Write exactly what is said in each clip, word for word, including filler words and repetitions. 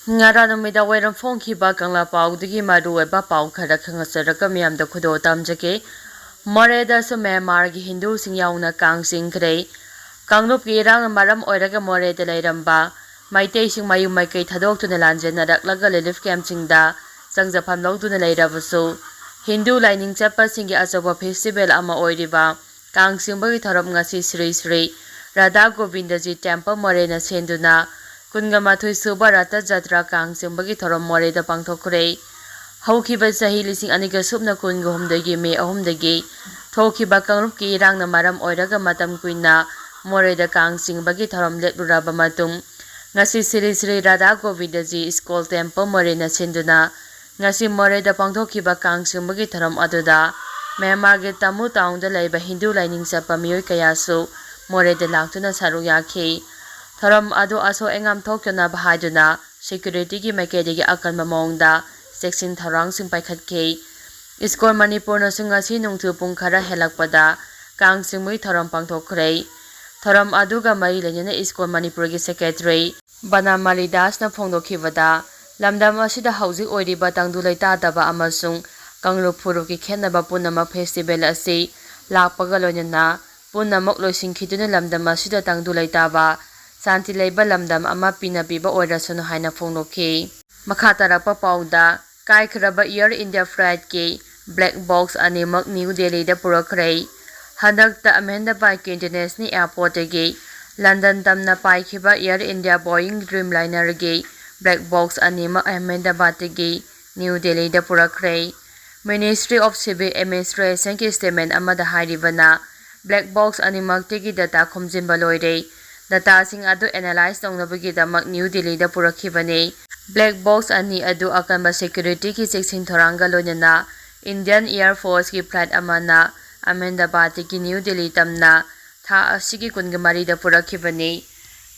ꯉꯔꯥꯡ ꯅꯨꯃꯤꯗꯥꯡ ꯋꯥꯏꯔꯝ ꯐꯣꯡꯈꯤꯕ ꯀꯪꯂꯥ ꯄꯥꯎꯗꯒꯤ ꯃꯔꯨꯑꯣꯏꯕ ꯄꯥꯎ ꯈꯔ ꯈꯪꯍꯟꯖꯔꯒ ꯃꯤꯌꯥꯝꯗ ꯈꯨꯗꯣꯜ ꯇꯝꯖꯒꯦ꯫ ꯃꯣꯔꯦꯗꯁꯨ ꯃ꯭ꯌꯥꯟꯃꯥꯔꯒꯤ ꯍꯤꯟꯗꯨꯁꯤꯡ ꯌꯥꯎꯅ ꯀꯥꯡ ꯆꯤꯡꯈ꯭ꯔꯦ꯫ ꯀꯥꯡꯂꯨꯞꯀꯤ ꯏꯔꯥꯡꯅ ꯃꯔꯝ ꯑꯣꯏꯔꯒ ꯃꯣꯔꯦꯗ ꯂꯩꯔꯝꯕ ꯃꯩꯇꯩꯁꯤꯡ ꯃꯌꯨꯝ ꯃꯥꯏꯀꯩ ꯊꯥꯗꯣꯛꯇꯨꯅ ꯂꯥꯟꯖꯦꯟꯅꯔꯛꯂꯒ relief camp ꯁꯤꯡꯗ ꯆꯪꯖꯐꯝ ꯂꯧꯗꯨꯅ ꯂꯩꯔꯕꯁꯨ, ꯍꯤꯟꯗꯨ ꯂꯥꯏꯅꯤꯡ ꯆꯠꯄꯁꯤꯡꯒꯤ ꯑꯆꯧꯕ festival ꯑꯃ ꯑꯣꯏꯔꯤꯕ ꯀꯥꯡ ꯆꯤꯡꯕꯒꯤ ꯊꯧꯔꯝ ꯉꯁꯤ ꯁ꯭ꯔꯤ ꯁ꯭ꯔꯤ ꯔꯥꯙꯥ ꯒꯣꯕꯤꯟꯗꯖꯤ ꯇꯦꯝꯄꯜ ꯃꯣꯔꯦꯅ ꯁꯦꯟꯗꯨꯅ ꯀꯨꯟꯒ ꯃꯥꯊꯣꯏ ꯁꯨꯕ ꯔꯥꯇ ꯖꯇ꯭ꯔꯥ ꯀꯥꯡ ꯆꯤꯡꯕꯒꯤ ꯊꯧꯔꯝ ꯃꯣꯔꯦꯗ ꯄꯥꯡꯊꯣꯛꯈ꯭ꯔꯦ꯫ ꯍꯧꯈꯤꯕ ꯆꯍꯤ ꯂꯤꯁꯤꯡ ꯑꯅꯤꯒ ꯁꯨꯞꯅ ꯀꯨꯟꯒ ꯍꯨꯝꯗꯣꯏꯒꯤ ꯃꯦ ꯑꯍꯨꯝꯗꯒꯤ ꯊꯣꯛꯈꯤꯕ ꯀꯥꯡꯂꯨꯞꯀꯤ ꯏꯔꯥꯡꯅ ꯃꯔꯝ ꯑꯣꯏꯔꯒ ꯃꯇꯝ ꯀꯨꯏꯅ ꯃꯣꯔꯦꯗ ꯀꯥꯡ ꯆꯤꯡꯕꯒꯤ ꯊꯧꯔꯝ ꯂꯦꯞꯂꯨꯔꯕ ꯃꯇꯨꯡ, ꯉꯁꯤ ꯁ꯭ꯔꯤ ꯁ꯭ꯔꯤ ꯔꯥꯙꯥ ꯒꯣꯕꯤꯟꯗꯖꯤ ꯁ꯭ꯀꯨꯜ ꯇꯦꯝꯄꯜ ꯃꯣꯔꯦꯅ ꯁꯤꯟꯗꯨꯅ ꯉꯁꯤ ꯃꯣꯔꯦꯗ ꯄꯥꯡꯊꯣꯛꯈꯤꯕ ꯀꯥꯡ ꯆꯤꯡꯕꯒꯤ ꯊꯧꯔꯝ ꯑꯗꯨꯗ ꯃ꯭ꯌꯥꯟꯃꯥꯔꯒꯤ ꯇꯥꯃꯨ ꯇꯥꯎꯟꯗ ꯂꯩꯕ ꯍꯤꯟꯗꯨ ꯂꯥꯏꯅꯤꯡ ꯆꯠꯄ ꯃꯤꯑꯣꯏ ꯀꯌꯥꯁꯨ ꯃꯣꯔꯦꯗ ꯂꯥꯛꯇꯨꯅ ꯁꯔꯨꯛ ꯌꯥꯈꯤ꯫ ꯊꯧꯔꯝ ꯑꯗꯨ ꯑꯁꯣꯛ ꯑꯉꯥꯝ ꯊꯣꯛꯇꯅꯕ ꯍꯥꯏꯗꯨꯅ security ꯒꯤ ꯃꯥꯏꯀꯩꯗꯒꯤ ꯑꯀꯟꯕ ꯃꯑꯣꯡꯗ ꯆꯦꯛꯁꯤꯟ ꯊꯧꯔꯥꯡꯁꯤꯡ ꯄꯥꯏꯈꯠꯈꯤ꯫ ꯁ꯭ꯀꯨꯜ ꯃꯅꯤꯄꯨꯔꯅꯁꯨ ꯉꯁꯤ ꯅꯨꯡꯊꯤꯜ ꯄꯨꯡ ꯈꯔ ꯍꯦꯜꯂꯛꯄꯗ ꯀꯥꯡ ꯆꯤꯡꯕꯒꯤ ꯊꯧꯔꯝ ꯄꯥꯡꯊꯣꯛꯈ꯭ꯔꯦ꯫ ꯊꯧꯔꯝ ꯑꯗꯨꯒ ꯃꯔꯤ ꯂꯩꯅꯅ ꯁ꯭ꯀꯨꯜ ꯃꯅꯤꯄꯨꯔꯒꯤ secretary ꯕꯅꯥꯃꯥꯂꯤ ꯗꯥꯁꯅ ꯐꯣꯡꯗꯣꯛꯈꯤꯕꯗ, ꯂꯝꯗꯝ ꯑꯁꯤꯗ ꯍꯧꯖꯤꯛ ꯑꯣꯏꯔꯤꯕ ꯇꯪꯗꯨ ꯂꯩꯇꯥꯗꯕ ꯑꯃꯁꯨꯡ ꯀꯥꯡꯂꯨꯞ ꯐꯨꯔꯨꯞꯀꯤ ꯈꯦꯠꯅꯕ ꯄꯨꯝꯅꯃꯛ festival ꯑꯁꯤ ꯂꯥꯛꯄꯒ ꯂꯣꯏꯅꯅ ꯄꯨꯝꯅꯃꯛ ꯂꯣꯏꯁꯤꯟꯈꯤꯗꯨꯅ ꯂꯝꯗꯝ ꯑꯁꯤꯗ ꯇꯪꯗꯨ ꯂꯩꯇꯥꯕ, ꯁꯥꯟꯇꯤ ꯂꯩꯕ ꯂꯝꯗꯝ ꯑꯃ ꯄꯤꯅ ꯄꯤꯕ ꯑꯣꯏꯔꯁꯅꯨ ꯍꯥꯏꯅ ꯐꯣꯡꯗꯣꯛꯈꯤ꯫ ꯃꯈꯥ ꯇꯥꯔꯛꯄ ꯄꯥꯎꯗ, ꯀꯥꯏꯈ꯭ꯔꯕ Air India flight ꯀꯤ black box ꯑꯅꯤꯃꯛ ꯅ꯭ꯌꯨ ꯗꯦꯜꯂꯤꯗ ꯄꯨꯔꯛꯈ꯭ꯔꯦ꯫ ꯍꯟꯗꯛꯇ ꯑꯍꯃꯦꯗꯕꯥꯗꯀꯤ international airport ꯇꯒꯤ ꯂꯟꯗꯟ ꯇꯝꯅ ꯄꯥꯏꯈꯤꯕ Air India Boeing Dreamliner ꯒꯤ black box ꯑꯅꯤꯃꯛ ꯑꯍꯃꯦꯗꯕꯥꯗꯇꯒꯤ ꯅ꯭ꯌꯨ ꯗꯦꯜꯂꯤꯗ ꯄꯨꯔꯛꯈ꯭ꯔꯦ꯫ Ministry of Civil Administration ꯒꯤ statement ꯑꯃꯗ ꯍꯥꯏꯔꯤꯕꯅ, black box ꯑꯅꯤꯃꯛꯇꯒꯤ data ꯈꯣꯝꯖꯤꯟꯕ ꯂꯣꯏꯔꯦ꯫ Data ꯁꯤꯡ ꯑꯗꯨ analyse ꯇꯧꯅꯕꯒꯤꯗꯃꯛ ꯅ꯭ꯌꯨ ꯗꯦꯜꯂꯤꯗ ꯄꯨꯔꯛꯈꯤꯕꯅꯤ꯫ Black box ꯑꯅꯤ ꯑꯗꯨ ꯑꯀꯟꯕ security ꯒꯤ ꯆꯦꯛꯁꯤꯟ ꯊꯧꯔꯥꯡꯒ ꯂꯣꯏꯅꯅ Indian Air Force ꯀꯤ flight ꯑꯃꯅ ꯑꯍꯃꯦꯗꯕꯥꯗꯇꯒꯤ ꯅ꯭ꯌꯨ ꯗꯦꯜꯂꯤ ꯇꯝꯅ ꯊꯥ ꯑꯁꯤꯒꯤ ꯀꯨꯟꯒ ꯃꯔꯤꯗ ꯄꯨꯔꯛꯈꯤꯕꯅꯤ꯫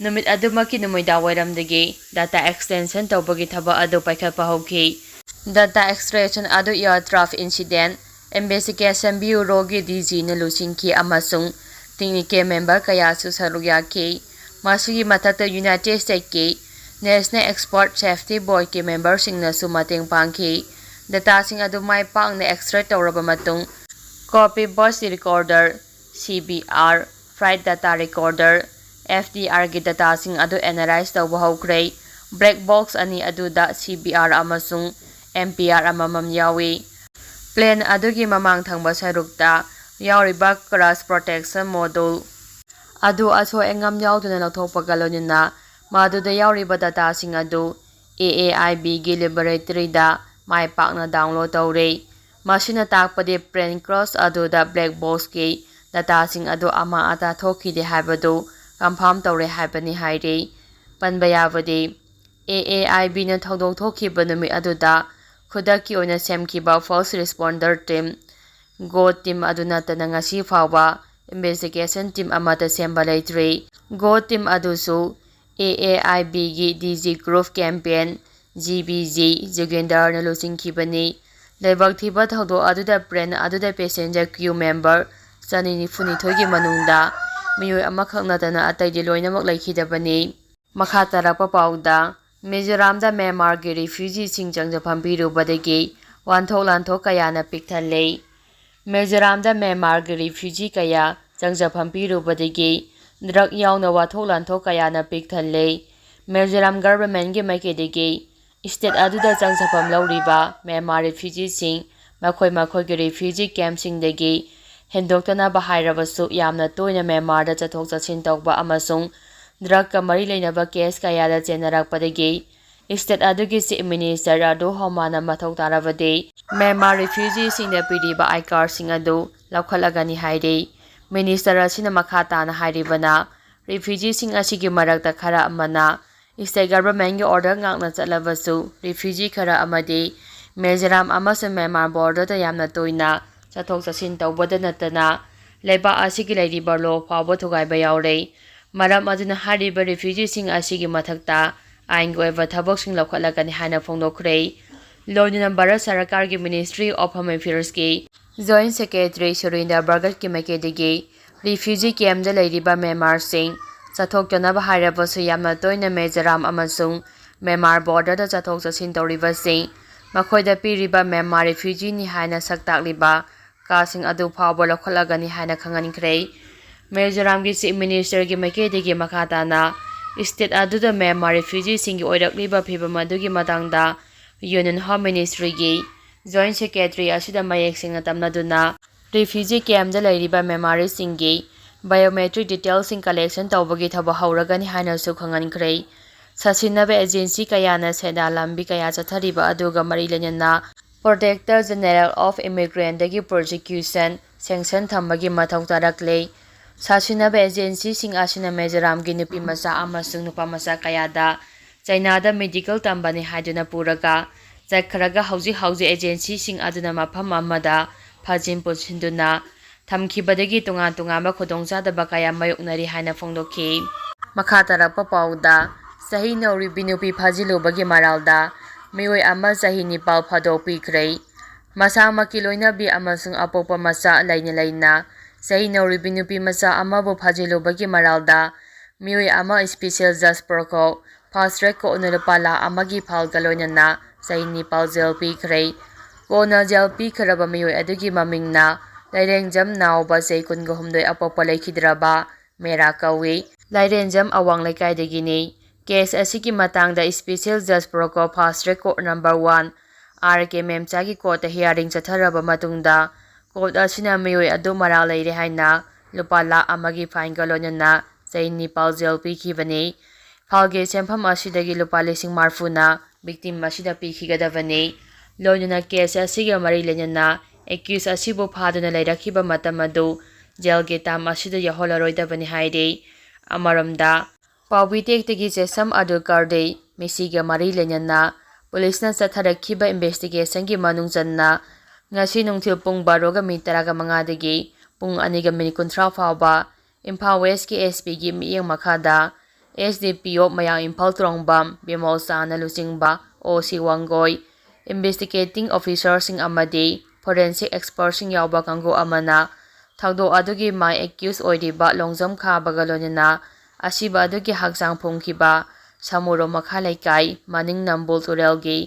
ꯅꯨꯃꯤꯠ ꯑꯗꯨꯃꯛꯀꯤ ꯅꯨꯃꯤꯗꯥꯡꯋꯥꯏꯔꯝꯗꯒꯤ data extraction ꯇꯧꯕꯒꯤ ꯊꯕꯛ ꯑꯗꯨ ꯄꯥꯏꯈꯠꯄ ꯍꯧꯈꯤ꯫ Data extraction ꯑꯗꯨ air traffic incident investigation bureau ꯒꯤ D G ꯅ ꯂꯨꯆꯤꯡꯈꯤ ꯑꯃꯁꯨꯡ technical member ꯀꯌꯥꯁꯨ ꯁꯔꯨꯛ ꯌꯥꯈꯤ꯫ ꯃꯁꯤꯒꯤ ꯃꯊꯛꯇ United States ꯀꯤ National Export Safety Boardꯀꯤ memberꯁꯤꯡꯅꯁꯨ ꯃꯇꯦꯡ ꯄꯥꯡꯈꯤ꯫ Dataꯁꯤꯡ ꯑꯗꯨ ꯃꯥꯏ ꯄꯥꯛꯅ extract ꯇꯧꯔꯕ ꯃꯇꯨꯡ, copy voice recorder, C B R, flight data recorder, F D Rꯒꯤ dataꯁꯤꯡ ꯑꯗꯨ analyze ꯇꯧꯕ ꯍꯧꯈ꯭ꯔꯦ꯫ Black box ꯑꯅꯤ ꯑꯗꯨꯗ C B R ꯑꯃꯁꯨꯡ M P R ꯑꯃꯃꯝ ꯌꯥꯎꯏ꯫ Plane ꯑꯗꯨꯒꯤ ꯃꯃꯥꯡ ꯊꯪꯕ ꯁꯔꯨꯛꯇ ꯌꯥꯎꯔꯤꯕ crash protection module ꯑꯗꯨ ꯑꯁꯣꯏ ꯑꯉꯥꯝ ꯌꯥꯎꯗꯅ ꯂꯧꯊꯣꯛꯄꯒ ꯂꯣꯏꯅꯅ ꯃꯗꯨꯗ ꯌꯥꯎꯔꯤꯕ dataꯁꯤꯡ ꯑꯗꯨ A A I Bꯒꯤ laboratoryꯗ ꯃꯥꯏ ꯄꯥꯛꯅ download ꯇꯧꯔꯦ꯫ ꯃꯁꯤꯅ ꯇꯥꯛꯄꯗꯤ plane crash ꯑꯗꯨꯗ black boxꯀꯤ dataꯁꯤꯡ ꯑꯗꯨ ꯑꯃꯥ ꯑꯇꯥ ꯊꯣꯛꯈꯤꯗꯦ ꯍꯥꯏꯕꯗꯨ confirm ꯇꯧꯔꯦ ꯍꯥꯏꯕꯅꯤ ꯍꯥꯏꯔꯤ꯫ ꯄꯟꯕ ꯌꯥꯕꯗꯤ, A A I Bꯅ ꯊꯧꯗꯣꯛ ꯊꯣꯛꯈꯤꯕ ꯅꯨꯃꯤꯠ ꯑꯗꯨꯗ ꯈꯨꯗꯛꯀꯤ ꯑꯣꯏꯅ ꯁꯦꯝꯈꯤꯕ first responder team, GHOT team ꯑꯗꯨ ꯅꯠꯇꯅ ꯉꯁꯤ ꯐꯥꯎꯕ investigation team ꯑꯃꯠꯇ ꯁꯦꯝꯕ ꯂꯩꯇ꯭ꯔꯤ꯫ GHOT team ꯑꯗꯨꯁꯨ A A I Bꯒꯤ D G Group Captain G B G ꯖꯨꯒꯦꯟꯗꯔꯅ ꯂꯨꯆꯤꯡꯈꯤꯕꯅꯤ꯫ ꯂꯥꯏꯕꯛ ꯊꯤꯕ ꯊꯧꯗꯣꯛ ꯑꯗꯨꯗ plane ꯑꯗꯨꯗ passenger crew member ꯆꯅꯤ ꯅꯤꯐꯨ ꯅꯤꯊꯣꯏꯒꯤ ꯃꯅꯨꯡꯗ ꯃꯤꯑꯣꯏ ꯑꯃꯈꯛ ꯅꯠꯇꯅ ꯑꯇꯩꯗꯤ ꯂꯣꯏꯅꯃꯛ ꯂꯩꯈꯤꯗꯕꯅꯤ꯫ ꯃꯈꯥ ꯇꯥꯔꯛꯄ ꯄꯥꯎꯗ, ꯃꯤꯖꯣꯔꯥꯝꯗ ꯃ꯭ꯌꯥꯟꯃꯥꯔꯒꯤ refugeeꯁꯤꯡ ꯆꯪꯖꯐꯝ ꯄꯤꯔꯨꯕꯗꯒꯤ ꯋꯥꯟꯊꯣꯛ ꯂꯥꯟꯊꯣꯛ ꯀꯌꯥꯅ ꯄꯤꯛ ꯊꯜꯂꯦ꯫ ꯃꯤꯖꯣꯔꯥꯝꯗ ꯃ꯭ꯌꯥꯟꯃꯥꯔꯒꯤ refugee ꯀꯌꯥ ꯆꯪꯖꯐꯝ ꯄꯤꯔꯨꯕꯗꯒꯤ drug ꯌꯥꯎꯅ ꯋꯥꯊꯣꯛ ꯂꯥꯟꯊꯣꯛ ꯀꯌꯥꯅ ꯄꯤꯛ ꯊꯜꯂꯦ꯫ ꯃꯤꯖꯣꯔꯥꯝ governmentꯀꯤ ꯃꯥꯏꯀꯩꯗꯒꯤ state ꯑꯗꯨꯗ ꯆꯪꯖꯐꯝ ꯂꯧꯔꯤꯕ ꯃ꯭ꯌꯥꯟꯃꯥꯔ refugeeꯁꯤꯡ ꯃꯈꯣꯏ ꯃꯈꯣꯏꯒꯤ refugee campꯁꯤꯡꯗꯒꯤ ꯍꯦꯟꯗꯣꯛꯇꯅꯕ ꯍꯥꯏꯔꯕꯁꯨ ꯌꯥꯝꯅ ꯇꯣꯏꯅ ꯃ꯭ꯌꯥꯟꯃꯥꯔꯗ ꯆꯠꯊꯣꯛ ꯆꯠꯁꯤꯟ ꯇꯧꯕ ꯑꯃꯁꯨꯡ drugꯀ ꯃꯔꯤ ꯂꯩꯅꯕ case ꯀꯌꯥꯗ ꯆꯦꯟꯅꯔꯛꯄꯗꯒꯤ state ꯑꯗꯨꯒꯤ Chief Minister ꯔꯥꯙꯨ ꯍꯣꯃꯥꯅ ꯃꯊꯧ ꯇꯥꯔꯕꯗꯤ ꯃ꯭ꯌꯥꯟꯃꯥꯔ refugeeꯁꯤꯡꯗ ꯄꯤꯔꯤꯕ I cardꯁꯤꯡ ꯑꯗꯨ ꯂꯧꯈꯠꯂꯒꯅꯤ ꯍꯥꯏꯔꯤ꯫ Minister ꯑꯁꯤꯅ ꯃꯈꯥ ꯇꯥꯅ ꯍꯥꯏꯔꯤꯕꯅ, refugeeꯁꯤꯡ ꯑꯁꯤꯒꯤ ꯃꯔꯛꯇ ꯈꯔ ꯑꯃꯅ state governmentꯀꯤ order ꯉꯥꯛꯅ ꯆꯠꯂꯕꯁꯨ, refugee ꯈꯔ ꯑꯃꯗꯤ ꯃꯤꯖꯣꯔꯥꯝ ꯑꯃꯁꯨꯡ ꯃ꯭ꯌꯥꯟꯃꯥꯔ borderꯗ ꯌꯥꯝꯅ ꯇꯣꯏꯅ ꯆꯠꯊꯣꯛ ꯆꯠꯁꯤꯟ ꯇꯧꯕꯗ ꯅꯠꯇꯅ, ꯂꯩꯕꯥꯛ ꯑꯁꯤꯒꯤ ꯂꯩꯔꯤꯕ law ꯐꯥꯎꯕ ꯊꯨꯒꯥꯏꯕ ꯌꯥꯎꯔꯦ꯫ ꯃꯔꯝ ꯑꯗꯨꯅ ꯍꯥꯏꯔꯤꯕ refugeeꯁꯤꯡ ꯑꯁꯤꯒꯤ ꯃꯊꯛꯇ ꯑꯥꯏꯟꯒꯤ ꯑꯣꯏꯕ ꯊꯕꯛꯁꯤꯡ ꯂꯧꯈꯠꯂꯒꯅꯤ ꯍꯥꯏꯅ ꯐꯣꯡꯗꯣꯛꯈ꯭ꯔꯦ꯫ ꯂꯣꯏꯅꯅ ꯚꯥꯔꯠ ꯁꯔꯀꯥꯔꯒꯤ Ministry of Home Affairsꯀꯤ Joint Secretary ꯁꯨꯔꯤꯟꯗ꯭ꯔ ꯕꯔꯒꯠꯀꯤ ꯃꯥꯏꯀꯩꯗꯒꯤ refugee campꯗ ꯂꯩꯔꯤꯕ ꯃ꯭ꯌꯥꯟꯃꯥꯔꯁꯤꯡ ꯆꯠꯊꯣꯛꯇꯅꯕ ꯍꯥꯏꯔꯕꯁꯨ ꯌꯥꯝꯅ ꯇꯣꯏꯅ ꯃꯤꯖꯣꯔꯥꯝ ꯑꯃꯁꯨꯡ ꯃ꯭ꯌꯥꯟꯃꯥꯔ ꯕꯣꯔꯗꯔꯗ ꯆꯠꯊꯣꯛ ꯆꯠꯁꯤꯟ ꯇꯧꯔꯤꯕꯁꯤꯡ, ꯃꯈꯣꯏꯗ ꯄꯤꯔꯤꯕ ꯃ꯭ꯌꯥꯟꯃꯥꯔ ꯔꯤꯐ꯭ꯌꯨꯖꯤꯅꯤ ꯍꯥꯏꯅ ꯁꯛ ꯇꯥꯛꯂꯤꯕ ꯀꯥꯔꯗꯁꯤꯡ ꯑꯗꯨ ꯐꯥꯎꯕ ꯂꯧꯈꯠꯂꯒꯅꯤ ꯍꯥꯏꯅ ꯈꯪꯍꯟꯈ꯭ꯔꯦ꯫ ꯃꯤꯖꯣꯔꯥꯝꯒꯤ ꯆꯤꯐ ꯃꯤꯅꯤꯁꯇꯔꯒꯤ ꯃꯥꯏꯀꯩꯗꯒꯤ ꯃꯈꯥ ꯇꯥꯅ ꯁ꯭ꯇꯦꯠ ꯑꯗꯨꯗ ꯃ꯭ꯌꯥꯟꯃꯥꯔ ꯔꯤꯐ꯭ꯌꯨꯖꯤꯁꯤꯡꯒꯤ ꯑꯣꯏꯔꯛꯂꯤꯕ ꯐꯤꯕꯝ ꯑꯗꯨꯒꯤ ꯃꯇꯥꯡꯗ ꯌꯨꯅꯤꯌꯟ ꯍꯣꯝ ꯃꯤꯅꯤꯁꯇ꯭ꯔꯤꯒꯤ ꯖꯣꯏꯟꯠ ꯁꯦꯀ꯭ꯔꯦꯇꯔꯤ ꯑꯁꯤꯗ ꯃꯌꯦꯛ ꯁꯦꯡꯅ ꯇꯝꯅꯗꯨꯅ ꯔꯤꯐ꯭ꯌꯨꯖꯤ ꯀꯦꯝꯞꯇ ꯂꯩꯔꯤꯕ ꯃ꯭ꯌꯥꯟꯃꯥꯔꯤꯁꯤꯡꯒꯤ ꯕꯥꯏꯑꯣꯃꯦꯇ꯭ꯔꯤꯛ ꯗꯤꯇꯦꯜꯁꯤꯡ ꯀꯂꯦꯛꯁꯟ ꯇꯧꯕꯒꯤ ꯊꯕꯛ ꯍꯧꯔꯒꯅꯤ ꯍꯥꯏꯅꯁꯨ ꯈꯪꯍꯟꯈ꯭ꯔꯦ꯫ ꯁꯥꯁꯤꯟꯅꯕ ꯑꯦꯖꯦꯟꯁꯤ ꯀꯌꯥꯅ ꯁꯦꯟꯗꯥꯟ ꯂꯝꯕꯤ ꯀꯌꯥ ꯆꯠꯊꯔꯤꯕ ꯑꯗꯨꯒ ꯃꯔꯤ ꯂꯩꯅꯅ Protector General of Immigrantꯗꯒꯤ ꯄ꯭ꯔꯣꯁꯤꯀ꯭ꯌꯨꯁꯟ ꯁꯦꯡꯁꯟ ꯊꯝꯕꯒꯤ ꯃꯊꯧ ꯇꯥꯔꯛꯂꯦ꯫ ꯁꯥꯁꯤꯟꯅꯕ ꯑꯦꯖꯦꯟꯁꯤꯁꯤꯡ ꯑꯁꯤꯅ ꯃꯤꯖꯣꯔꯥꯝꯒꯤ ꯅꯨꯄꯤ ꯃꯆꯥ ꯑꯃꯁꯨꯡ ꯅꯨꯄꯥ ꯃꯆꯥ ꯀꯌꯥꯗ ꯆꯩꯅꯥꯗ ꯃꯦꯗꯤꯀꯦꯜ ꯇꯝꯕꯅꯤ ꯍꯥꯏꯗꯨꯅ ꯄꯨꯔꯒ ꯆꯠꯈ꯭ꯔꯒ ꯍꯧꯖꯤꯛ ꯍꯧꯖꯤꯛ ꯑꯦꯖꯦꯟꯁꯤꯁꯤꯡ ꯑꯗꯨꯅ ꯃꯐꯝ ꯑꯃꯗ ꯐꯥꯖꯤꯟ ꯄꯨꯟꯁꯤꯟꯗꯨꯅ ꯊꯝꯈꯤꯕꯗꯒꯤ ꯇꯣꯉꯥꯟ ꯇꯣꯉꯥꯟꯕ ꯈꯨꯗꯣꯡꯆꯥꯗꯕ ꯀꯌꯥ ꯃꯥꯌꯣꯛꯅꯔꯤ ꯍꯥꯏꯅ ꯐꯣꯡꯗꯣꯛꯈꯤ꯫ ꯃꯈꯥ ꯇꯥꯔꯛꯄ ꯄꯥꯎꯗ, ꯆꯍꯤ ꯅꯧꯔꯤꯕꯤ ꯅꯨꯄꯤ ꯐꯥꯖꯤꯜꯂꯨꯕꯒꯤ ꯃꯔꯥꯜꯗ ꯃꯤꯑꯣꯏ ꯑꯃ ꯆꯍꯤ ꯅꯤꯄꯥꯜ ꯐꯥꯗꯣꯛꯄꯤꯈ꯭ꯔꯦ꯫ ꯃꯁꯥꯃꯛꯀꯤ ꯂꯣꯏꯅꯕꯤ ꯑꯃꯁꯨꯡ ꯑꯄꯣꯛꯄ ꯃꯆꯥ ꯂꯩꯅ ꯂꯩꯅ ꯆꯍꯤ ꯅꯧꯔꯤꯕꯤ ꯅꯨꯄꯤ ꯃꯆꯥ ꯑꯃꯕꯨ ꯐꯥꯖꯤꯜꯂꯨꯕꯒꯤ ꯃꯔꯥꯜꯗ ꯃꯤꯑꯣꯏ ꯑꯃ ꯁ꯭ꯄꯦꯁꯤꯌꯦꯜ ꯖꯁ ꯄ꯭ꯔꯣꯀꯣ ꯐꯥꯁꯠ ꯇ꯭ꯔꯦꯛ ꯀꯣꯔꯠꯅ ꯂꯨꯄꯥ ꯂꯥꯈ ꯑꯃꯒꯤ ꯐꯥꯏꯟꯒ ꯂꯣꯏꯅꯅ ꯆꯍꯤ ꯅꯤꯄꯥꯜ ꯖꯦꯜ ꯄꯤꯈ꯭ꯔꯦ꯫ ꯀꯣꯟꯅ ꯖꯦꯜ ꯄꯤꯈ꯭ꯔꯕ ꯃꯤꯑꯣꯏ ꯑꯗꯨꯒꯤ ꯃꯃꯤꯡꯅ ꯂꯥꯏꯔꯦꯡꯖꯝ ꯅꯥꯎꯕ, ꯆꯍꯤ ꯀꯨꯟꯒ ꯍꯨꯝꯗꯣꯏ, ꯑꯄꯣꯛꯄ ꯂꯩꯈꯤꯗ꯭ꯔꯕ ꯃꯦꯔꯥ ꯀꯧꯏ꯫ ꯂꯥꯏꯔꯦꯟꯖꯝ ꯑꯋꯥꯡ ꯂꯩꯀꯥꯏꯗꯒꯤꯅꯤ꯫ ꯀꯦꯁ ꯑꯁꯤꯒꯤ ꯃꯇꯥꯡꯗ ꯁ꯭ꯄꯦꯁꯤꯌꯦꯜ ꯖꯁ ꯄ꯭ꯔꯣꯀꯣ fast track court number one, R K ꯃꯦꯝꯆꯥꯒꯤ ꯀꯣꯔꯠꯇ ꯍꯤꯌꯥꯔꯤꯡ ꯆꯠꯊꯔꯕ ꯃꯇꯨꯡꯗ ꯀꯣꯔꯠ ꯑꯁꯤꯅ ꯃꯤꯑꯣꯏ ꯑꯗꯨ ꯃꯔꯥꯜ ꯂꯩꯔꯦ ꯍꯥꯏꯅ ꯂꯨꯄꯥ ꯂꯥꯈ ꯑꯃꯒꯤ ꯐꯥꯏꯟꯒ ꯂꯣꯏꯅꯅ ꯆꯍꯤ ꯅꯤꯄꯥꯜ ꯖꯦꯜ ꯄꯤꯈꯤꯕꯅꯤ꯫ ꯐꯥꯏꯟꯒꯤ ꯁꯦꯟꯐꯝ ꯑꯁꯤꯗꯒꯤ ꯂꯨꯄꯥ ꯂꯤꯁꯤꯡ ꯃꯔꯤꯐꯨꯅ ꯚꯤꯛꯇꯤꯝ ꯑꯁꯤꯗ ꯄꯤꯈꯤꯒꯗꯕꯅꯤ꯫ ꯂꯣꯏꯅꯅ ꯀꯦꯁ ꯑꯁꯤꯒ ꯃꯔꯤ ꯂꯩꯅꯅ ꯑꯦꯀ꯭ꯌꯨꯁ ꯑꯁꯤꯕꯨ ꯐꯥꯗꯨꯅ ꯂꯩꯔꯛꯈꯤꯕ ꯃꯇꯝ ꯑꯗꯨ ꯖꯦꯜꯒꯤ ꯇꯥꯝ ꯑꯁꯤꯗ ꯌꯧꯍꯜꯂꯔꯣꯏꯗꯕꯅꯤ ꯍꯥꯏꯔꯤ꯫ ꯑꯃꯔꯣꯝꯗ, ꯄꯥꯎꯃꯤ ꯇꯦꯛꯇꯒꯤ ꯆꯦꯁꯝ ꯑꯗꯨ ꯀꯥꯔꯗꯦ ꯃꯤꯁꯤꯒ ꯃꯔꯤ ꯂꯩꯅꯅ ꯄꯨꯂꯤꯁꯅ ꯆꯠꯊꯔꯛꯈꯤꯕ ꯏꯟꯚꯦꯁꯇꯤꯒꯦꯁꯟꯒꯤ ꯃꯅꯨꯡ ꯆꯟꯅ ꯉꯁꯤ ꯅꯨꯡꯊꯤꯜ ꯄꯨꯡ ꯕꯥꯔꯣꯒ ꯃꯤꯅꯤꯠ ꯇꯔꯥꯃꯉꯥꯗꯒꯤ ꯄꯨꯡ ꯑꯅꯤꯒ ꯃꯤꯅꯤꯠ ꯀꯨꯟꯊ꯭ꯔꯥ ꯐꯥꯎꯕ ꯏꯝꯐꯥꯜ ꯋꯦꯁꯀꯤ ꯑꯦꯁ ꯄꯤꯒꯤ ꯃꯤꯠꯌꯦꯡ ꯃꯈꯥꯗ ꯑꯦꯁ ꯗꯤ ꯄꯤ ꯑꯣ ꯃꯌꯥꯡ ꯏꯝꯐꯥꯜ ꯇ꯭ꯔꯣꯡꯕꯝ ꯕꯤꯃꯣꯜ ꯁꯥꯅ ꯂꯨꯆꯤꯡꯕ ꯑꯣ ꯁꯤ ꯋꯥꯡꯒꯣꯏ, ꯏꯟꯚꯦꯁꯇꯤꯒꯦꯇꯤꯡ ꯑꯣꯐꯤꯁꯥꯔꯁꯤꯡ ꯑꯃꯗꯤ ꯐꯣꯔꯦꯟꯁꯤꯛ ꯑꯦꯛꯁꯄꯔꯠꯁꯤꯡ ꯌꯥꯎꯕ ꯀꯥꯡꯕꯨ ꯑꯃꯅ ꯊꯧꯗꯣꯛ ꯑꯗꯨꯒꯤ ꯃꯥꯏ ꯑꯦꯀ꯭ꯌꯨꯁ ꯑꯣꯏꯔꯤꯕ ꯂꯣꯡꯖꯝ ꯈꯥꯕꯒ ꯂꯣꯏꯅꯅ ꯑꯁꯤꯕ ꯑꯗꯨꯒꯤ ꯍꯛꯆꯥꯡ ꯐꯣꯡꯈꯤꯕ ꯁꯃꯨꯔꯣ ꯃꯈꯥ ꯂꯩꯀꯥꯏ ꯃꯅꯤꯡ ꯅꯝꯕꯣꯜ ꯇꯨꯔꯦꯜꯒꯤ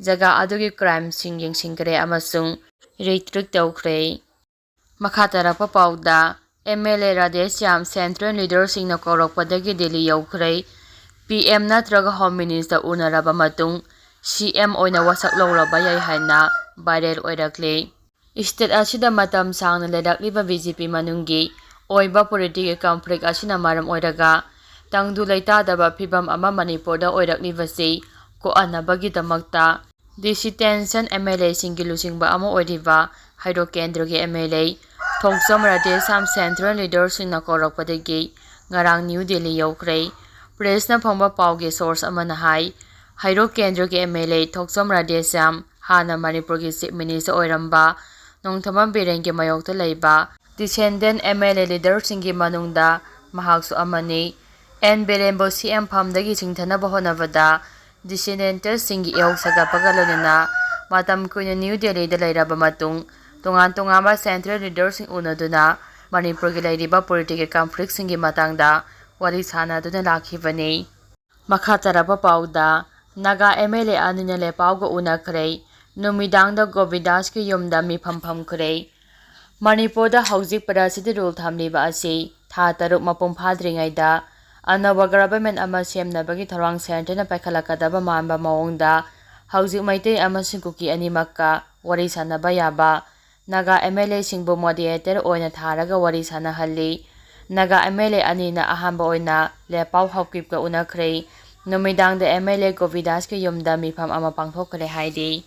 ꯖꯒꯥ ꯑꯗꯨꯒꯤ ꯀ꯭ꯔꯥꯏꯝꯁꯤꯡ ꯌꯦꯡꯁꯤꯟꯈ꯭ꯔꯦ ꯑꯃꯁꯨꯡ ꯔꯦꯗ ꯇꯧꯈ꯭ꯔꯦ꯫ ꯃꯈꯥ ꯇꯥꯔꯛꯄ ꯄꯥꯎꯗ, M L A Radheshyam central ꯂꯤꯗꯔꯁꯤꯡꯅ ꯀꯧꯔꯛꯄꯗꯒꯤ ꯗꯤꯜꯂꯤ ꯌꯧꯈ꯭ꯔꯦ꯫ ꯄꯤ ꯑꯦꯝ ꯅꯠꯇ꯭ꯔꯒ ꯍꯣꯝ ꯃꯤꯅꯤꯁꯇꯔ ꯎꯅꯔꯕ ꯃꯇꯨꯡ ꯁꯤ ꯑꯦꯝ ꯑꯣꯏꯅ ꯋꯥꯁꯛ ꯂꯧꯔꯕ ꯌꯥꯏ ꯍꯥꯏꯅ ꯚꯥꯏꯔꯦꯜ ꯑꯣꯏꯔꯛꯂꯤ꯫ ꯁ꯭ꯇꯦꯠ ꯑꯁꯤꯗ ꯃꯇꯝ ꯁꯥꯡꯅ ꯂꯩꯔꯛꯂꯤꯕ ꯕꯤ ꯖꯦ ꯄꯤ ꯃꯅꯨꯡꯒꯤ ꯑꯣꯏꯕ ꯄꯣꯂꯤꯇꯤꯀꯦꯜ ꯀꯟꯐ꯭ꯂꯤꯛ ꯑꯁꯤꯅ ꯃꯔꯝ ꯑꯣꯏꯔꯒ ꯇꯪꯗꯨ ꯂꯩꯇꯥꯗꯕ ꯐꯤꯕꯝ ꯑꯃ ꯃꯅꯤꯄꯨꯔꯗ ꯑꯣꯏꯔꯛꯂꯤꯕꯁꯤ ꯀꯣꯛꯍꯟꯅꯕꯒꯤꯗꯃꯛꯇ ꯗꯤꯁꯤꯇꯦꯟꯁꯟ ꯑꯦꯝ ꯑꯦꯜ ꯑꯦꯁꯤꯡꯒꯤ ꯂꯨꯆꯤꯡꯕ ꯑꯃ ꯑꯣꯏꯔꯤꯕ ꯍꯩꯔꯣꯛ ꯀꯦꯟꯗ꯭ꯔꯒꯤ M L A Thongchom Radheshyam central ꯂꯤꯗꯔꯁꯤꯡꯅ ꯀꯧꯔꯛꯄꯗꯒꯤ ꯉꯔꯥꯡ ꯅ꯭ꯌꯨ ꯗꯦꯜꯂꯤ ꯌꯧꯈ꯭ꯔꯦ꯫ ꯄ꯭ꯔꯦꯁꯅ ꯐꯪꯕ ꯄꯥꯎꯒꯤ ꯁꯣꯔꯁ ꯑꯃꯅ ꯍꯥꯏ, ꯍꯩꯔꯣꯛ ꯀꯦꯟꯗ꯭ꯔꯒꯤ M L A Thongchom Radheshyam ꯍꯥꯟꯅ ꯃꯅꯤꯄꯨꯔꯒꯤ ꯆꯤꯐ ꯃꯤꯅꯤꯁꯇꯔ ꯑꯣꯏꯔꯝꯕ ꯅꯣꯡꯊꯣꯝꯕꯝ ꯕꯤꯔꯦꯟꯒꯤ ꯃꯥꯌꯣꯛꯇ ꯂꯩꯕ ꯗꯤꯁꯦꯟꯗꯦꯟ ꯑꯦꯝ ꯑꯦꯜ ꯑꯦ ꯂꯤꯗꯔꯁꯤꯡꯒꯤ ꯃꯅꯨꯡꯗ ꯃꯍꯥꯛꯁꯨ ꯑꯃꯅꯤ꯫ ꯑꯦꯟ ꯕꯤꯔꯦꯟꯕꯨ ꯁꯤ ꯑꯦꯝ ꯐꯝꯗꯒꯤ ꯆꯤꯡꯊꯅꯕ ꯍꯣꯠꯅꯕꯗ ꯗꯤꯁꯦꯟꯗꯦꯟꯇꯁꯤꯡꯒꯤ ꯏꯍꯧ ꯁꯥꯒꯠꯄꯒ ꯂꯣꯏꯅꯅ ꯃꯇꯝ ꯀꯨꯏꯅ ꯅ꯭ꯌꯨ ꯗꯦꯜꯂꯤꯗ ꯂꯩꯔꯕ ꯃꯇꯨꯡ ꯇꯣꯉꯥꯟ ꯇꯣꯉꯥꯟꯕ ꯁꯦꯟꯇ꯭ꯔꯦꯜ ꯂꯤꯗꯔꯁꯤꯡ ꯎꯅꯗꯨꯅ ꯃꯅꯤꯄꯨꯔꯒꯤ ꯂꯩꯔꯤꯕ ꯄꯣꯂꯤꯇꯤꯀꯦꯜ ꯀꯟꯐ꯭ꯂꯤꯛꯁꯤꯡꯒꯤ ꯃꯇꯥꯡꯗ ꯋꯥꯔꯤ ꯁꯥꯅꯗꯨꯅ ꯂꯥꯛꯈꯤꯕꯅꯤ꯫ ꯃꯈꯥ ꯇꯥꯔꯛꯄ ꯄꯥꯎꯗ, ꯅꯥꯒꯥ ꯑꯦꯝ ꯑꯦꯜ ꯑꯦ ꯑꯅꯤꯅ ꯂꯦꯄꯥꯎꯒ ꯎꯅꯈ꯭ꯔꯦ꯫ ꯅꯨꯃꯤꯗꯥꯡꯗ ꯒꯣꯕꯤꯟꯗꯥꯁꯀꯤ ꯌꯨꯝꯗ ꯃꯤꯐꯝ ꯐꯝꯈ꯭ꯔꯦ꯫ ꯃꯅꯤꯄꯨꯔꯗ ꯍꯧꯖꯤꯛ ꯄꯦꯔꯥꯁꯤꯇꯤ ꯔꯨꯜ ꯊꯝꯂꯤꯕ ꯑꯁꯤ ꯊꯥ ꯇꯔꯨꯛ ꯃꯄꯨꯡ ꯐꯥꯗ꯭ꯔꯤꯉꯩꯗ ꯑꯅꯧꯕ ꯒꯚꯔꯟꯃꯦꯟꯠ ꯑꯃ ꯁꯦꯝꯅꯕꯒꯤ ꯊꯧꯔꯥꯡ ꯁꯦꯟꯇꯔꯅ ꯄꯥꯏꯈꯠꯂꯛꯀꯗꯕ ꯃꯥꯟꯕ ꯃꯑꯣꯡꯗ ꯍꯧꯖꯤꯛ ꯃꯩꯇꯩ ꯑꯃꯁꯨꯡ ꯀꯨꯀꯤ ꯑꯅꯤꯃꯛꯀ ꯋꯥꯔꯤ ꯁꯥꯅꯕ ꯌꯥꯕ ꯅꯥꯒꯥ ꯑꯦꯝ ꯑꯦꯜ ꯑꯦꯁꯤꯡꯕꯨ ꯃꯣꯗꯤꯌꯦꯇꯔ ꯑꯣꯏꯅ ꯊꯥꯔꯒ ꯋꯥꯔꯤ ꯁꯥꯅꯍꯜꯂꯤ꯫ ꯅꯥꯒꯥ ꯑꯦꯝ ꯑꯦꯜ ꯑꯦ ꯑꯅꯤꯅ ꯑꯍꯥꯟꯕ ꯑꯣꯏꯅ ꯂꯦꯄꯥꯎ ꯍꯥꯎꯀꯤꯞꯀ ꯎꯅꯈ꯭ꯔꯦ꯫ ꯅꯨꯃꯤꯗꯥꯡꯗ ꯑꯦꯝ ꯑꯦꯜ ꯑꯦ ꯒꯣꯕꯤꯟꯗꯥꯁꯀꯤ ꯌꯨꯝꯗ ꯃꯤꯐꯝ ꯑꯃ ꯄꯥꯡꯊꯣꯛꯈ꯭ꯔꯦ ꯍꯥꯏꯔꯤ꯫